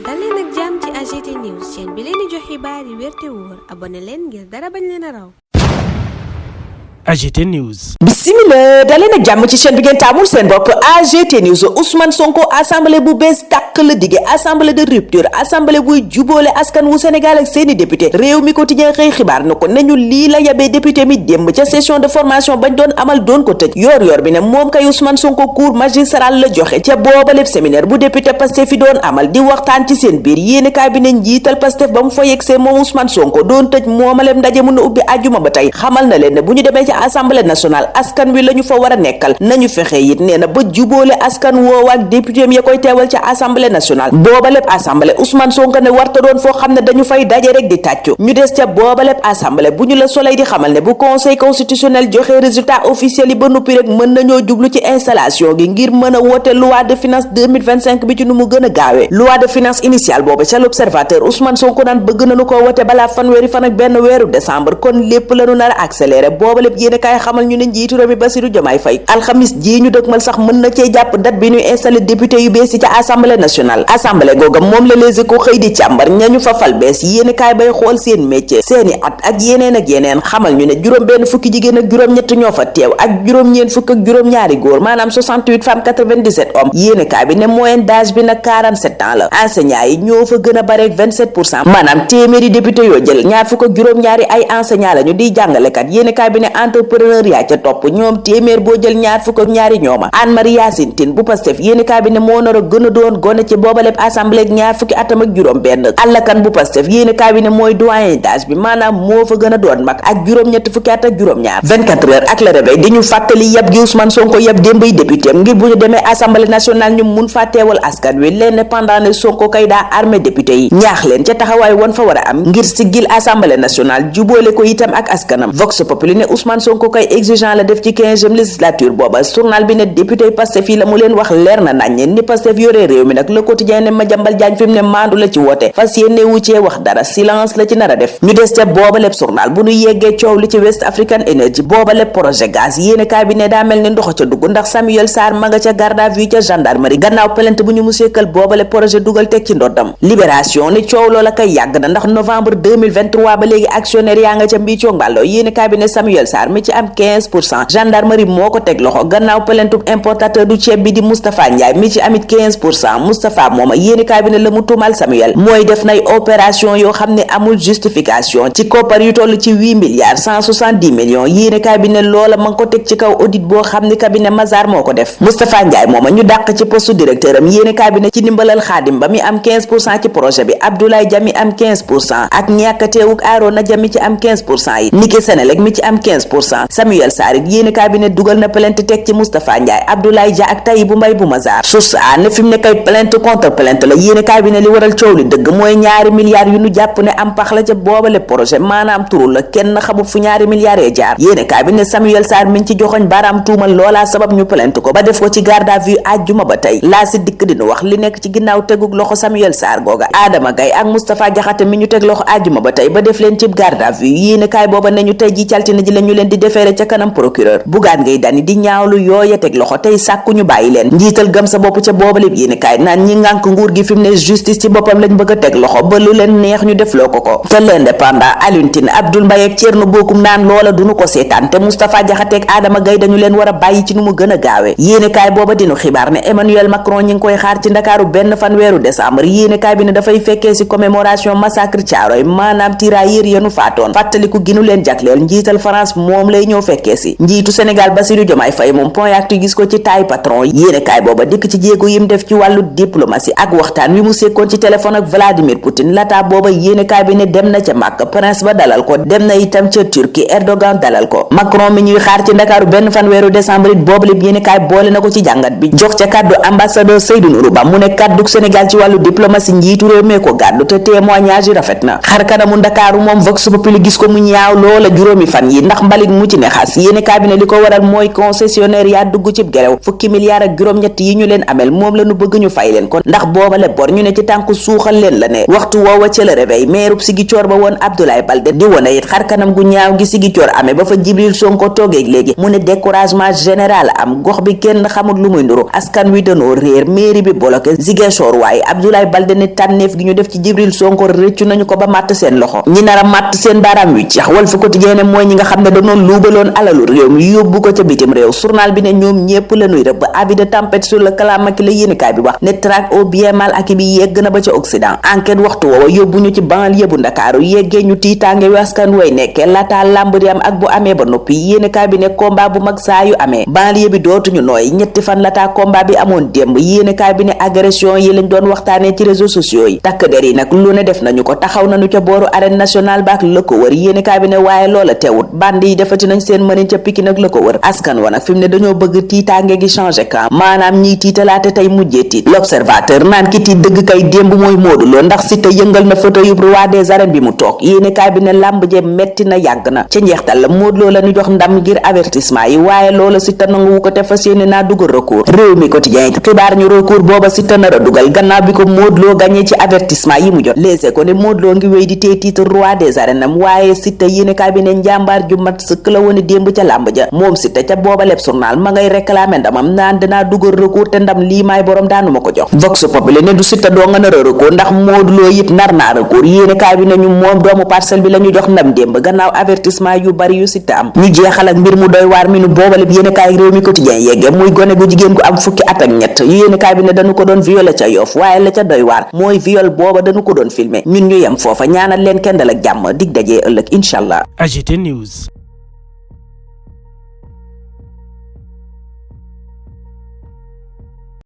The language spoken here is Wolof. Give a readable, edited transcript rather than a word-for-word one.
dal leen ak jàmm ci AGT News chaîne bi leen di jox xibaar yi wér te wóor abonné leen ngir dara bañ leen a raw. AGT News. Bismillah daleen ak jàmm ci chaîne bi ngeen taamul seen bopp AGT News. Ousmane Sonko assemblée bu bees tàq la dige, assemblée de rupture, assemblée buy jubóole askan wu Sénégal ak seeni député. réew mi quotidien xëy xibaar na ko nañu lii la yabee député mi démb ca session de formation bañ doon amal doon ko tëj yor bi ne moom kay Ousmane Sonko cours magistral la joxe ca booba lépp séminaire bu député Pastef fi doon amal di waxtaan ci seen biir yéenekaay bi ne njiital Pastef ba mu fa yegsee moom Ousmane Sonko doon tëj moomalem ndaje mun a ubbi àjjuma ba tey xamal na leen ne bu ñu demee ci assemblée nationale askan wi lañu fa war a nekkal nañu fexe it nee na ba jubóole askan woowa ak député ya koy teewal ca assemblée nationale booba lépp assemblée Ousmane Sonko ne warta doon foo xam ne dañu fay daje rek di tàccu ñu des ca booba lépp assemblée bu ñu la Soleil di xamal ne bu conseil constitutionnel joxe résultat officiel yi ba noppi rek mën nañoo jublu ci installation gi ngir mën a woote loi de finance 2025 bi ci nu mu gën a gaawee loi de finance initiale boobu ca l'observateur Ousmane Sonko naan bëgg nañu ko wote balaa fanweeri fan ak benn weeru décembre kon lépp lañu nar a accéléré booba lépp yéene kaay xamal ñu ne njiitu réew mi Bassirou Diomaye Faye alxamis ji ñu dëgmal sax mën na cee jàpp date bi ñuy installé député yu bees yi ca assemblée nationale assemblée googa moom la Les Échos xëy di càmbar ñañu fa fal bees yéene kaay bay xool seen métier seeni at ak yeneen xamal ñu ne juróom benn fukki jigéen ak juróom ñett ñoo fa teew ak juróom-ñeent fukk ak juróom-ñaari góor maanaam 68 femmes 97 hommes yéene kaay bi ne moyenne d'âge bi nag 47 ans la enseignants yi ñoo fa gën a bare ak 27% maanaam téeméeri député yoo jël ñaar fukk ak juróom-ñaari ay enseignants lañu di jàngalekat yéene kaay bi ne entrepreneuriat ca topp ñoom téeméer boo jël ñaar fukk ak ñaari ñooma Anne-Marie Yacine Tine bu Pastef yéeni kaay bi ne moo nar a gën a doon gone ci boobaleb assemblée ak ñaar fukki atam ak juróom benn Allakan bu Pastef yéeni kaay bi ne mooy doyen d'âge bi maanaam moo fa gën a doon mag ak juróom-ñetti fukki at ak juróom-ñaar 24 heures ak Le Réveil di ñu fàttali yab gi Ousmane Sonko yab démbay député ngir bu ñu demee assemblée nationale ñu mun faa teewal askan wi l'Indépendant ne Sonko kay daa armée député yi ñaax leen ca taxawaay won fa war a am ngir siggil assemblée nationale jubóole ko itam ak askanam Vox Populi ne Ousmane Sonko kay exigeant la def ci 15e législature booba journal bi ne député Pastef yi la mu leen wax leer na naññe ni Pastef yore réew mi nag Le Quotidien ne Madiambal Diagne fi mu ne maandu la ci woote fas yéene wu cee wax dara silence la ci nar a def ñu des ca booba lépp journal bu ñu yeggee coow li ci West African Energy booba lépp projet gaz yéene kaay bi ne daa mel ni ndox ca dugg ndax Samuel Sarr ma nga ca garde à vue ca gendarmerie gannaaw plainte bu ñu museekal booba lépp projet dugal teg ci ndoddam Libération ni coow loola kay yàgg na ndax novembre 2023 ba léegi actionnaire yaa nga ca mbiicoo mbàlloo yéene kaay bi ne Samuel Sarr mi ci am 15% gendarmerie moo ko teg loxo gannaaw plainte importateur du ceeb bi di Moustapha Ndiaye mi ci amit 15% Moustapha mooma yéenekaay bi ne la mu tuumal Samuel mooy def nay opération yoo xam ne amul justification ci koppar yu toll ci 8 milliards 170 millions yéenekaay bi ne loola ma ngi ko teg ci kaw audit boo xam ne cabinet Mazars moo ko def Moustapha Ndiaye mooma ñu dàq ci poste directeur am yéenekaay bi ne ci ndimbalal Xaadim ba mi am 15% ci projet bi Abdoulaye Dia mi am 15% ak ñàkkateewuk Arona Dia mi ci am 15% yi Niki Senelec mi ci am 15% Samuel Sarr it yéenekaay bi ne dugal na plainte teg ci Moustapha Ndiaye Abdoulaye Dia ak Tahibou Mbaye bu Mazars source a ne fi mu ne kay plainte contre plainte la yéenekaay bi ne li waral coow li dëgg mooy ñaari milliards yu nu jàpp ne am pax la ca boobale projet maanaam turu la kenn xamul fu ñaari milliards yee jaar yéenekaay bi ne Samuel Sarr mi ci joxoñ baaraam tuumal loolaa sabab ñu plainte ko ba def ko ci garde à vue àjjuma ba tey laa si dikk dina wax li nekk ci ginnaaw tegug loxo Samuel Sarr googa Adama Gaye ak Moustapha Diakhaté mi ñu teg loxo àjjuma ba tey ba def leen ci garde à vue yéenekaay booba ne ñu tey ji caltina ji la ñu leen di defeere ca kanam procureur Bougane Gueye Dany di ñaawlu yooya teg loxo tey sàkku ñu bàyyi leen njiital gëm sa bopp ca boobaleb yéenekaay naan ñi ngànk nguur gi fi mu ne justice ci boppam lañ bëgg a teg loxo ba lu leen neex ñu def loo ko te l'Indépendant Alioune Tine Abdoul Mbaye ak Thierno Bocoum naan loola duñu ko seetaan te Moustapha Diakhaté ak Adama Gaye dañu leen war a bàyyi ci nu mu gën a gaawee yéenekaay booba dinu xibaar ne Emmanuel Macron ñi ngi koy xaar ci Ndakaaru benn fan weeru décembre yéenekaay bi ne dafay fekkee ci commémoration massacre Thiaroye maanaam tirailleurs yenu faatoon fàttaliku ginu leen jagleel njiital France moom lay ñëw fekkee ci njiitu Sénégal Bassirou Diomaye Faye moom point actu gis ko ci taay patron yéenekaay booba dikk ci jéego yim def ci wàllu diplomatie ak waxtaan wi mu sekkoon ci téléphone ak Vladimir Poutine laata booba yéenekaay bi ne dem na ca Makka prince ba dalal ko dem na itam ca Turquie Erdogan dalal ko Macron mi ñuy xaar ci Ndakaaru benn fan weeru décembre it boobu lépp yéenekaay boole na ko ci jàngat bi jox ca kàddu ambassadeur Seydou Nourou Ba mu ne kàdduk Sénégal ci wàllu diplomatie njiitu réew mee ko gàddu te témoignage yi rafet na xar kanamu Ndakaaru moom Vox Populi gis ko mu ñaaw loola juróomi fan yi ndax mbalit mbalit mu ci ne xas yéene cabinet li ko waral mooy concessionnaire yaa dugg ci gerew fukki milliards ak juróom-ñett yi ñu leen amel moom la ñu bëgg ñu fay leen ko ndax boobale bor ñu ne ci tànku suuxal leen la ne waxtu woowa ca la réveil maire Ziguinchor ba woon Abdoulaye Baldé di wone it xar kanam gu ñaaw gi Ziguinchor amee ba fa Jibril Sonko toogeeg léegi mu ne découragement général am gox bi kenn xamul lu muy nduru askan wi danoo réer mairie bi bloqué Ziguinchor waaye Abdoulaye Baldé ne tànneef gi ñu def ci Jibril Sonko rëccu nañu ko ba màtt seen loxo ñi nar a màtt seen baaraam wi cax Walf Quotidien mooy ñi nga xam ne danoon luubaloon alalu réew mi yóbbu ko ca bitim réew journal bi ne ñoom ñépp la ñuy rëbb avis de tempête sur le calame ak la yéenekaay bi wax ne traque au bien mal ak bi yegg na ba ca Occident enquête waxtu woowa yóbbu ñu ci banlieue bu Ndakaaru yeggee ñu tiitaange wi askan way nekkee lataa làmb di am ak bu amee ba noppi yéenekaay bi ne combat bu mag saa yu amee banlieue bi dootuñu nooy ñetti fan lataa combat bi amoon démb yéenekaay bi ne agression yi lañ doon waxtaanee ci réseaux sociaux yi takk der yi nag lu ne def nañu ko taxaw nañu ca booru arène nationale ba ak la ko wër yéenekaay bi ne waaye loola teewut bandi yi defati nañ seen mënin ca Pikine ak la ko wër askan wa nag fi mu ne dañoo bëgg tiitaange gi changer camp maanaam ñiy tiitalaate tey mujjee tiit l'observateur naan ki tiit dëgg kay démb mooy Modou Lo ndax Siteu yëngal na fauteuil yu roi des arènes bi mu toog yéenekaay bi ne làmb je metti na yàgg na ca njeextal la Modou Lo la ñu jox ndam ngir avertissement yi waaye loola Siteu nanguwu ko te fas yéene naa dugal recours réew mi quotidien xibaar ñu recours booba Siteu nar a dugal gannaaw bi ko Modou Lo gagné ci avertissement yi mu jot léegi ko ne Modou Lo ngi wéy di tey titre roi des arènes am waaye Siteu yéenekaay bi ne njàmbaar ju mat sëkk la woon démb ca làmb ja moom Siteu ca booba lépp journal ma ngay réclamer ndamam naan dinaa dugal recours te ndam lii maay borom daanu ma ko jox Vox Populi ne du Siteu doo nga nar a recours ndax Modou Lo it nar naa recours yéenekaay bi ne ñu moom doomu Parcelles bi la ñu jox ndam démb gannaaw avertissement yu bari yu Siteu am ñu jeexal ak mbir mu doy waar mi nu boobaleb yéenekaay réew mi quotidien yegge muy gone gu jigéen gu am fukki at ak ñett yéenekaay bi ne dañu ko doon violé ca Yoff waaye la ca doy waar mooy viol booba dañu ko doon filmé ñun ñu yem foofa ñaanal leen kendal ak jàmm dig dajee ëllëg incha allah. AGT News.